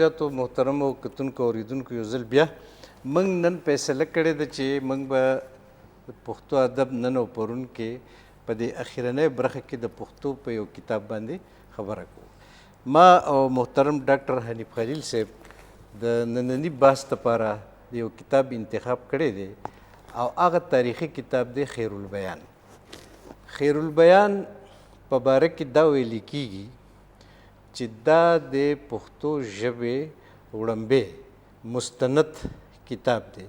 زیاتو محترمو کتونکو او اورېدونکو، یو ځل بیا موږ نن فیصله کړې ده چې موږ به د پښتو ادب نن او پرون کې په دې اخیرنۍ برخه کې د پښتو په یو کتاب باندې خبره کوو. ما او محترم ډاکټر حنیف خلیل صاحب د ننني بحث لپاره د یو کتاب انتخاب کړی دی او هغه تاریخي کتاب دی خیر البیان. خیر البیان په باره کې دا ویل کیږي چې دا د پښتو ژبې وړمبی مستند کتاب دی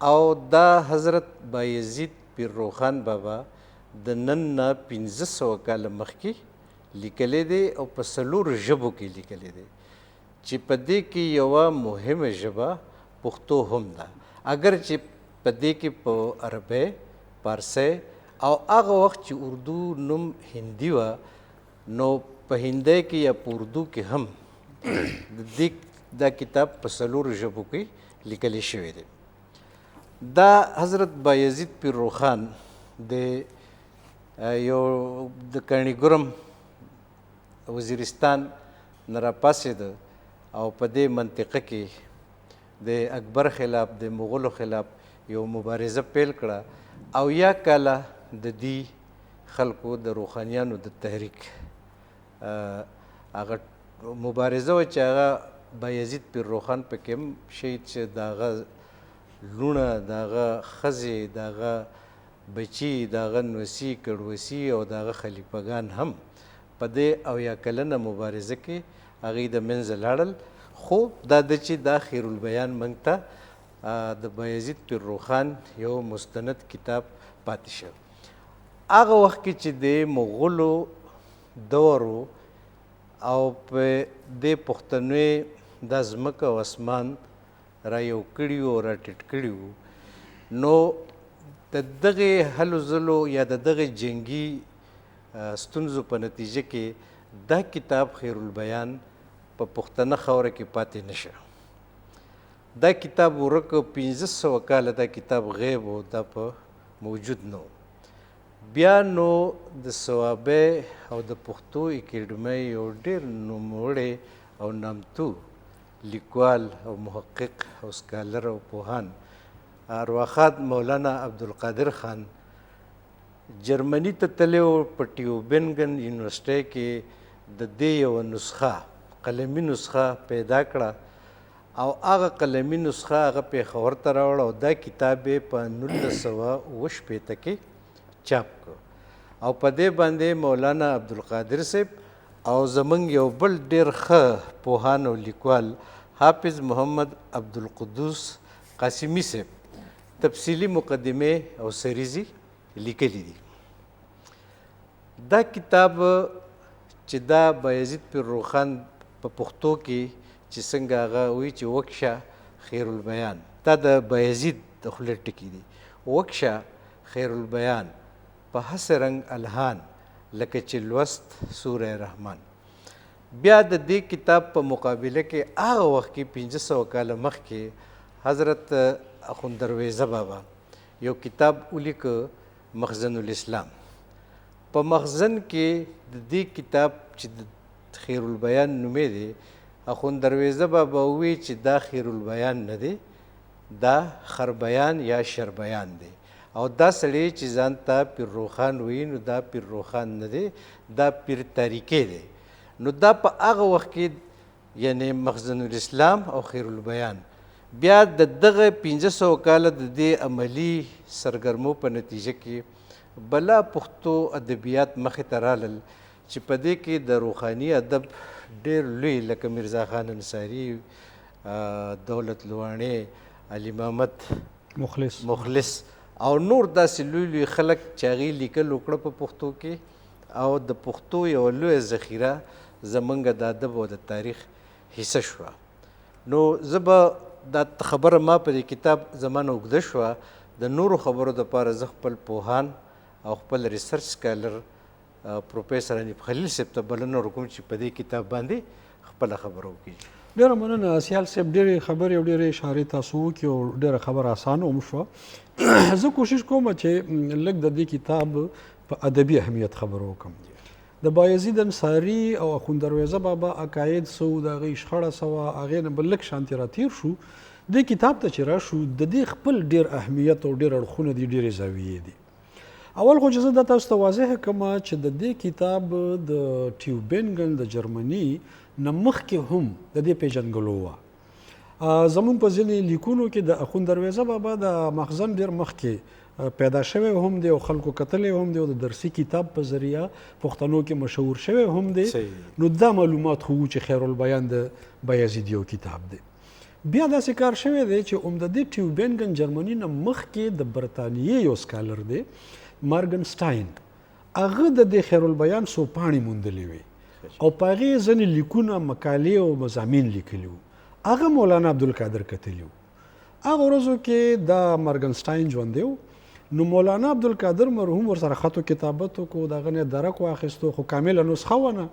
او دا حضرت بایزید پیر روښان بابا د نن نه 500 کاله مخکې لیکلی دی او په څلورو ژبو کې لیکلی دی چې په دې کې یوه مهمه ژبه پښتو هم ده، اګر چې په دې کې په عربۍ، پارسۍ او هغه وخت چې اردو نوم هندي وه نو په هندۍ کې یا په اردو کې هم د دې دا کتاب په څلورو ژبو کې لیکل شوی دی. دا حضرت بایزید پیر روښان د یو د کڼیګرم وزیرستان نه راپاڅېده او په دې منطقه کې د اکبر خلاف، د مغولو خلاف یو مبارزه پیل کړه او یا کاله د دې خلکو د روښانیانو د تحریک هغه مبارزه وه چې هغه بایزید پیر روښان پکې هم شهید چې د هغه لوڼه، د هغه ښځې، د هغه بچي، د هغه نوسي، کړوسي او د هغه خلیفهګان هم په دې 70 کلنه مبارزه کې هغوی د منځه لاړل. خو دا ده چې دا خیر البیان موږ ته د بایزید پیر روښان یو مستند کتاب پاتې شو. هغه وخت کې چې د مغولو دور و او په دې پښتنوې دا ځمکه او اسمان را یو کړي وو او را ټیټ کړي وو، نو د دغې هلو ځلو یا د دغې جنګي ستونزو په نتیجه کې دا کتاب خیر البیان په پښتنه خاوره کې پاتې نشه. دا کتاب ورک، 500 کاله دا کتاب غیب و، دا په موجود نه و. بیا نو د صوابۍ او د پښتو اکیډمۍ یو ډېر نوموړی او نامتو لیکوال او محقق او سکالر او پوهان ارواښاد مولانا عبدالقادر خان جرمني ته تللی و. په ټیوبنګن یونیورسټۍ کې د دې یوه نسخه، قلمي نسخه پیدا کړه او هغه قلمي نسخه هغه پېښور ته راوړه او دا کتاب یې په 1967 کې چاپ کړ. او په دې باندې مولانا عبدالقادر صاحب او زمونږ یو بل ډېر ښه پوهان او لیکوال حافظ محمد عبدالقدوس قاسمي صاحب تفصیلي مقدمې او سریزې لیکلي دي. دا کتاب چې دا بایزید پیر روښان په پښتو کې چې څنګه هغه وایي چې وکشه خیر البیان، دا د بایزید د خولې ټکي دي، وکشه خیر البیان په هسې رنګ الهان لکه چې لوست سوره رحمان. بیا د دې کتاب په مقابله کې هغه وخت کې 500 کاله مخکې حضرت اخوند درویزه بابا یو کتاب ولیکه مخزن الاسلام. په مخزن کې د دې کتاب چې د خیر البیان نومې دی، اخوند درویزه بابا ووی چې دا خیر البیان نه دی، دا خربیان یا شربیان دی، او دا سړی چې ځان ته پیر روښان وایي نو دا پیر روښان نه دی، دا پیر تاریکې دی. نو دا په هغه وخت کې یعنی مخزن الاسلام او خیر البیان بیا د دغه 500 کاله د دې عملي سرګرمو په نتیجه کې بلا پښتو ادبیات مخې ته رالل چې په دې کې د روښاني ادب ډېر لوی لکه میرزا خان انصاري، دولت لواڼی، علي محمد مخلص او نور داسې لوی لوی خلک چې هغې لیکل وکړه په پښتو کې، او د پښتو یوه لویه ذخیره زمونږ د ادب او د تاریخ حصه شوه. نو زه به دا خبره ما په دې کتاب زمانه اوږده شوه، د نورو خبرو دپاره زه خپل پوهان او خپل ریسرچ سکالر پروفیسر حنیف خلیل صاحب ته بلنه ورکوم چې په دې کتاب باندې خپله خبره وکړي. ډېره مننه سیال صاحب، ډېرې خبرې او ډېرې اشارې تاسو وکړې او ډېره خبره اسانه هم شوه. زه کوشش کوم چې لږ د دې کتاب په ادبي اهمیت خبره وکړم. د بایزید انصاري او اخوند درویزه بابا عقاید څه وو، د هغوی شخړه څه وه، هغې نه به لږ شانتې راتېر شو. دې کتاب ته چې راشو، د دې خپل ډېر اهمیت او ډېر اړخونه دي، ډېرې زاویې دي. اول خو چې زه دا تاسو ته واضح کړم چې د دې کتاب د ټیوبینګن د جرمني نه مخکې هم د دې پېژندګلو وه. زمونږ په ځینې لیکونو کې د اخوند درویزه بابا د مخزن ډېر مخکې پیدا شوی هم دی او خلکو کتلی هم دی او د درسي کتاب په ذریعه پښتنو کې مشهور شوی هم دی. نو دا معلومات خو وو چې خیرالبیان د بایزید یو کتاب دی. بیا داسې کار شوی دی چې هم د دې ټیوبینګن جرمني نه مخکې د برتانیې یو سکالر دی مارګنسټاین، هغه د دې خیرالبیان څو پاڼې موندلې وې او په هغې یې ځینې لیکونه، مقالې او مضامین لیکلي وو. هغه مولانا عبدالقادر کتلي وو. هغه ورځو کې دا مارګنسټاین ژوندی و، نو مولانا عبدالقادر مرحوم ورسره خط و کتابت وکړو، د هغه نه یې درک واخیستو، خو کامله نسخه وه نه.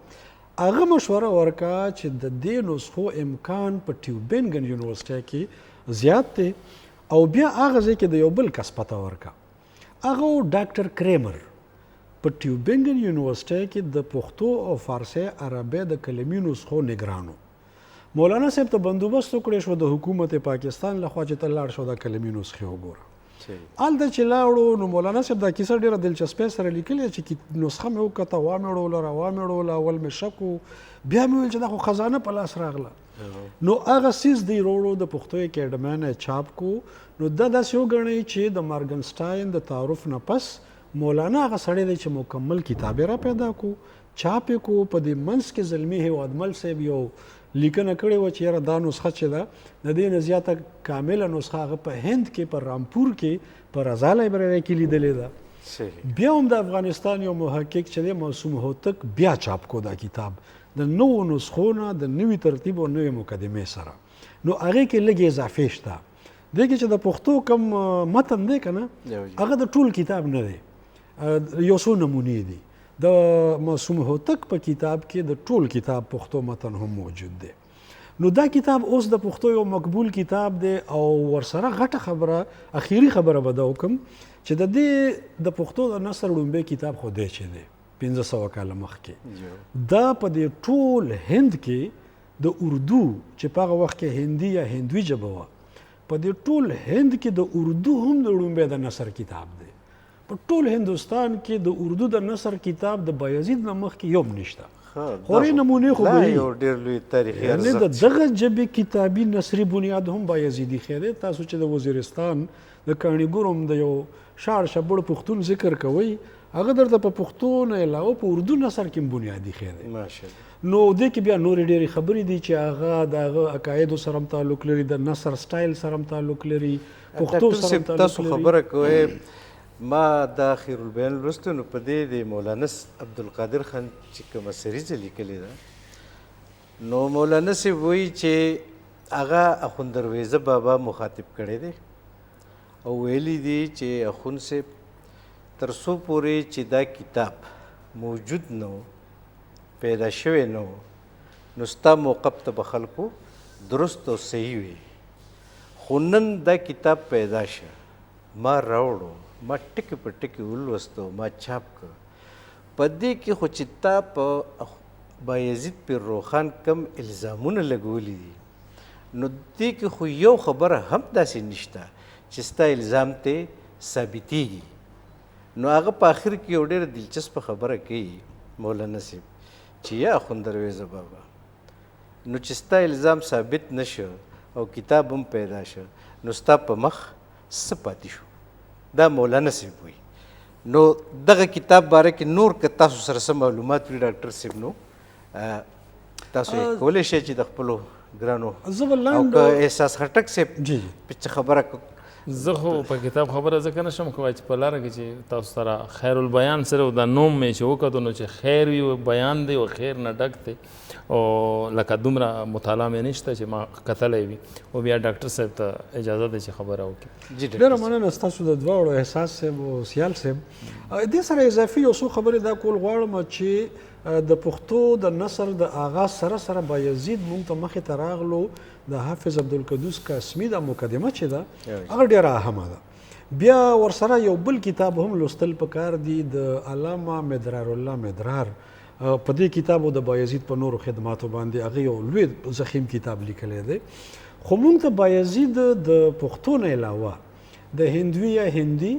هغه مشوره ورکړه چې د دې نسخو امکان په ټیوبینګن یونیورسټۍ کې زیات دی، او بیا هغه ځای کې د یو بل کس پته ورکړه. هغه و ډاکټر کریمر، په ټیوبینګن یونیورسټۍ کې د پښتو او فارسۍ عربۍ د کلمي نسخو نګران و. مولانا صاحب ته بندوبست وکړی شو د حکومت پاکستان لخوا چې ته لاړ شو دا کلمي نسخې وګوره. هلته چې لاړو نو مولانا صاحب دا کیسه ډېره دلچسپۍ سره لیکلې چې نسخه مې وکته، وامې وړوله، راوامې وړوله، اول مې شک و، بیا مې ویل چې دا خو خزانه په لاس راغله. نو هغه څیز دی وروړو د پښتو اکیډمۍ نه چاپ کو. نو دا داسې وګڼئ چې د مارګنسټاین د تعارف نه پس مولانا هغه سړی دی چې مکمل کتاب یې را پیدا کو، چاپ یې کو. په دې منځ کې زلمی هیوادمل صاحب یو لیکنه کړې وه چې یاره دا نسخه چې ده د دې نه زیاته کامله نسخه هغه په هند کې په رامپور کې په رضا لایبررۍ کې لیدلې ده. بیا هم د افغانستان یو محقق چې دی معصوم هوتک بیا چاپ کو دا کتاب د نوو نسخو نه د نوي ترتیب او نوې مقدمې سره. نو هغې کې لږې اضافې شته. دې کې چې د پښتو کوم متن دی که نه، هغه د ټول کتاب نه دی، یو څو نمونې دي. د معصوم هوتک په کتاب کې د ټول کتاب پښتو متن هم موجود دی. نو دا کتاب اوس د پښتو یو مقبول کتاب دی. او ورسره غټه خبره، اخیری خبره به دا وکړم چې د دې د پښتو د نثر ړومبی کتاب خو دی چې دی 500 کاله مخکې، دا په دې ټول هند کې د اردو چې په هغه وخت کې هندي یا هندوي ژبه وه، په دې ټول هند کې د اردو هم د ړومبی د نثر کتاب دی. په ټول هندوستان کې د اردو د نثر کتاب د بایزید نه مخکې یو هم نشته. خورې نمونې خو به یو ډېر لوی تاریخي ارزښت، یعنې د دغه ژبې کتابي نثري بنیاد هم بایزیدي ښی دی. تاسو چې د وزیرستان د کاڼي ګورم د یو شاړ شبړ پښتون ذکر کوئ، هغه درته په پښتو نه علاوه په اردو نثر کې هم بنیادي ښی دی. نو دې کې بیا نورې ډېرې خبرې دي چې هغه د هغه عقایدو سره هم تعلق لري، د نثر سټایل سره هم تعلق لري، پښتو سره هم تعلق تاسو خبره کوئ. ما دا خیرالبیان لوستو، نو په دې د مولانا عبدالقادر خان چې کومه سریزه لیکلې ده، نو مولانا صاحب وایي چې هغه اخوند درویزه بابا مخاطب کړی دی او ویلي دي چې اخوند صاحب تر څو پورې چې دا کتاب موجود نه و، پیدا شوی نه و، نو ستا موقف ته به خلکو درست او صحیح وي. خو نن دا کتاب پیدا شه، ما راوړو، ما ټکي په ټکي ولوستو، ما چاپ کړ. په دې کې خو چې تا په بایزید پیر روښان کم الزامونه لګولي دي، نو دې کې خو یو خبره هم داسې نشته چې ستا الزام ته ثابتېږي. نو هغه په آخر کې یو ډېره دلچسپه خبره کوي مولانا صاحب چې یا اخوند درویزه بابا، نو چې ستا الزام ثابت نه شو او کتاب هم پیدا شو، نو ستا په مخ څه پاتې شو؟ دا مولانا صاحب وایي. نو دغه کتاب باره کې نور که تاسو سره څه معلومات وي ډاکټر صاحب، نو تاسو یې کولی شئ چې د خپلو ګرانو او که احساس خټک صاحب په څه خبره. زه خو په کتاب خبره ځکه نه شم کولی چې په لاره کې چې تاسو سره خیرالبیان سره دا نوم مې چې وکتو، نو چې خیر وي بیان دی او خیر نه ډک دی، او لکه دومره مطالعه مې نشته چې ما کتلی وي. او بیا ډاکټر صاحب ته اجازه ده چې خبره وکړي. ډېره مننه ستاسو د دواړو احساس صاحب او سیال صاحب. دې سره اضافي یو څو خبرې دا کول غواړم چې د پښتو د نثر د آغاز سره سره بایزید مونږ ته مخې ته راغلو د حافظ عبدالقدوس قاسمي دا مقدمه چې ده هغه ډېره اهمه ده. بیا ورسره یو بل کتاب هم لوستل پکار دی، د علامه مدرار الله مدرار په دې کتاب او د بایزید په نورو خدماتو باندې هغه یو لوی ضخیم کتاب لیکلی دی. خو مونږ ته بایزید د پښتو نه علاوه د هندوي یا هندي،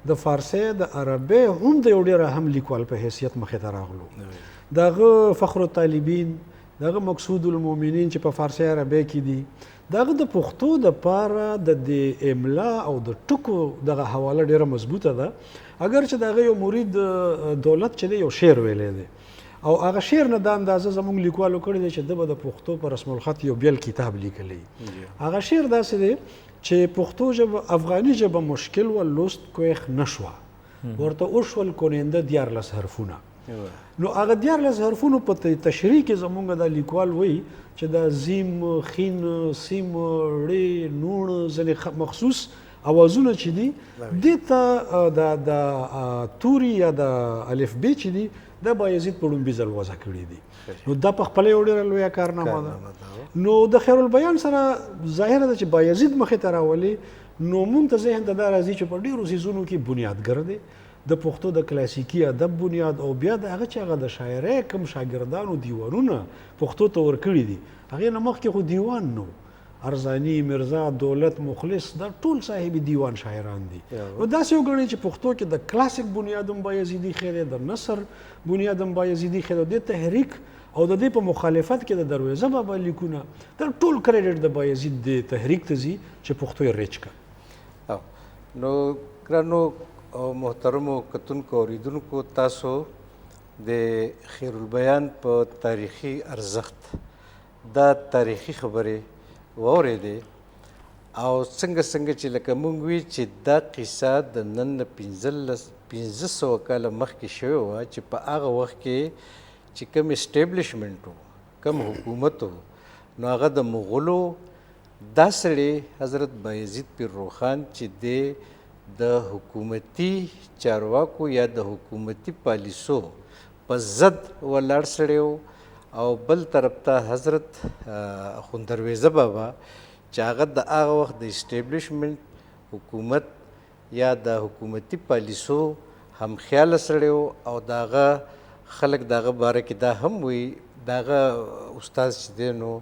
د فارسي، د عربۍ هم د یو ډېر اهم لیکوال په حیثیت مخې ته راغلو. د هغه فخر الطالبین، د هغه مقصود المؤمنین چې په فارسي عربۍ کې دي، د هغه د پښتو د پاره د دې املا او د ټکو دغه حواله ډېره مضبوطه ده. اګر چې د هغه یو مرید دولت چې دی یو شعر ویلی دی او هغه شعر نه دا اندازه زموږ لیکوالو کړې دی چې ده به د پښتو په رسم الخط یو بېل کتاب لیکلی. هغه شعر داسې دی چې پښتو ژبه افغاني ژبه مشکل وه، لوست کوښ نه شوه، ورته وشول کونینده 13 حرفونه. نو هغه 13 حرفونو په تشریح کې زمونږ دا لیکوال وایي چې دا زیم، خین، سیم، ړې، نوڼ ځینې مخصوص اوازونه چې دي دې ته د توري یا د الف بې چې دي دا بایزید په لومړي ځل وضع کړي دي. نو دا په خپله یو ډېره لویه کارنامه ده. نو د خیرالبیان سره ظاهره ده چې بایزید مخې ته راولي، نو مونږ ته ذهن ته دا راځي چې په ډېرو څیزونو کې بنیادګر دی، د پښتو د کلاسیکي ادب بنیاد، او بیا د هغه چې هغه د شاعرۍ کوم شاګردانو دیوانونه پښتو ته ورکړي دي، هغې نه مخکې خو دیوان نه و. ارزانی، مرزا، دولت، مخلص، دا ټول صاحب دیوان شاعران دي. نو داسې وګڼئ چې پښتو کې د کلاسیک بنیاد هم بایزیدي ښی دی، د نثر بنیاد هم بایزیدي ښی دی. د تحریک او د دې په مخالفت کې د درویزه بابا لیکونه، دا ټول کریډټ د بایزید د تحریک ته ځي چې پښتو یې ریچ کړه. نو ګرانو او محترمو کتونکو اورېدونکو، تاسو د خیرالبیان په تاریخي ارزښت دا تاریخي خبرې واورېدې او څنګه څنګه چې لکه موږ وی چې دا قصه د نن نه 1500 کاله مخکې شوې وه، چې په هغه وخت کې چې کوم اسټیبلشمنټ و، کوم حکومت و، نو هغه د مغولو دا سړی حضرت بایزید پیر روښان چې دی د حکومتي چارواکو یا د حکومتي پالیسو په ضد ولاړ سړی و، او بل طرف ته حضرت اخوند درویزه بابا چې هغه د هغه وخت د اسټیبلشمنټ حکومت یا د حکومتي پالیسو همخیاله سړی و، او د هغه خلک د هغه باره کې دا هم وایي، د هغه استاد چې دی نو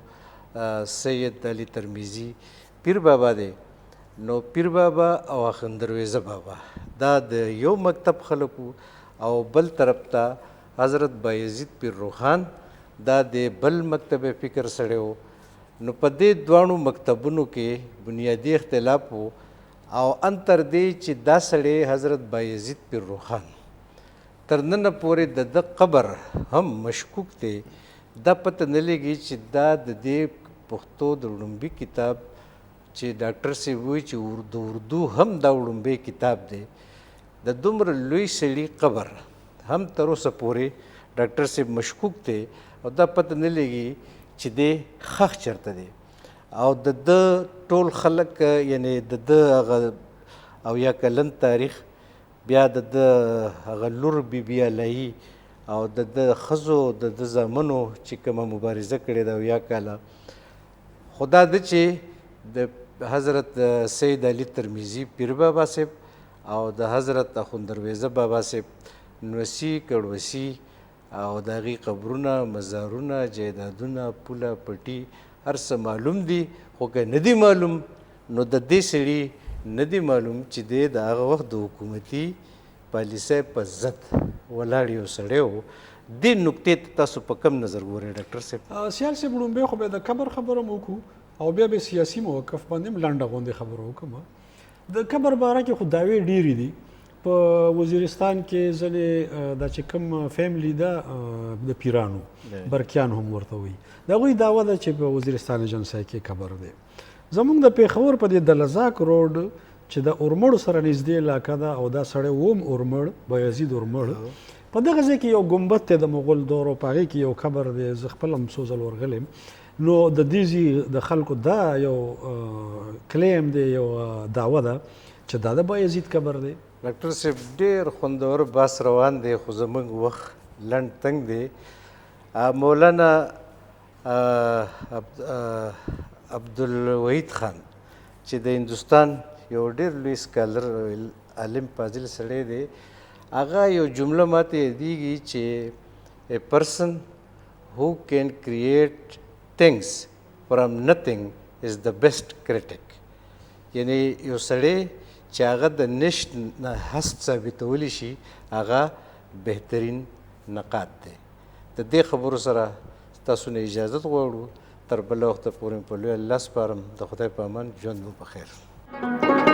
سید علي ترمذي پیر بابا دی. نو پیر بابا او اخوند درویزه بابا دا د یو مکتب خلک وو، او بل طرف ته حضرت بایزید پیر روښان دا د بل مکتب فکر سړی و. نو په دې دواړو مکتبونو کې بنیادي اختلاف و، او ان تر دې چې دا سړی حضرت بایزید پیر روښان تر ننه پورې د ده قبر هم مشکوک دی. دا پته نه لګي چې دا د دې پښتو د وړومبي کتاب چې ډاکټر صاحب وایي چې د اردو هم دا وړومبی کتاب دی، د دومره لوی سړي قبر هم تر اوسه پورې ډاکټر صاحب مشکوک دی، او دا پته نه لګي چې دی ښخ چېرته دی. او د ده ټول خلک یعنې د ده هغه او یا کلن تاریخ، بیا د ده هغه لور بي بي علایي او د ده ښځو د ده زامنو چې کومه مبارزه کړې ده او یا کاله، خو دا ده چې د حضرت سید علي ترمذي پیر بابا صاحب او د حضرت اخوند درویزه بابا صاحب نوسي کړوسي او د هغې قبرونه، مزارونه، جایدادونه، پوله پټي هر څه معلوم دي، خو که نه دي معلوم نو د دې سړي نه دي معلوم چې دی د هغه وخت د حکومتي پالیسۍ په ضد ولاړ یو سړی و. دې نکتې ته تاسو په کوم نظر ګورئ ډاکټر صاحب؟ سیال صاحب، وړومبی خو به د قبر خبره هم وکړو او بیا به سیاسي موقف باندې هم لنډه غوندې خبره وکړم. د قبر باره کې خو دعوې ډېرې دي. په وزیرستان کې ځینې دا چې کوم فیملی ده د پیرانو، برکیان هم ورته وایي، د هغوی دعوه ده چې په وزیرستان ایجنسۍ کې قبر دی. زموږ د پېښور په دې دلزاک روډ چې د اورمړو سره نږدې علاقه ده، او دا سړی وم اورمړ، بایزید اورمړ، په دغه ځای کې یو ګنبد دی د مغول دور، او په هغې کې یو قبر دی. زه خپل هم څو ځل ورغلی یم. نو د دې ځای د خلکو دا یو کلیم دی، یو دعوه ده چې دا د بایزید قبر دی. ډاکټر صاحب ډېر خوندور بحث روان دی، خو زموږ وخت لنډ تنګ دی. مولانا عبدالوحید خان چې د هندوستان یو ډېر لوی سکالر عالم فاضل سړی دی، هغه یو جمله ماته یادېږي چې A person who can create things from nothing is the best critic. یعنی یو سړی چې هغه د نشت نه هست ثابتولی شي، هغه بهترین نقاد دی. د دې خبرو سره تاسو نه اجازت غواړو. تر بل وخته پورې په لوی الله سپارم. د خدای په امان، ژوند مو په خیر.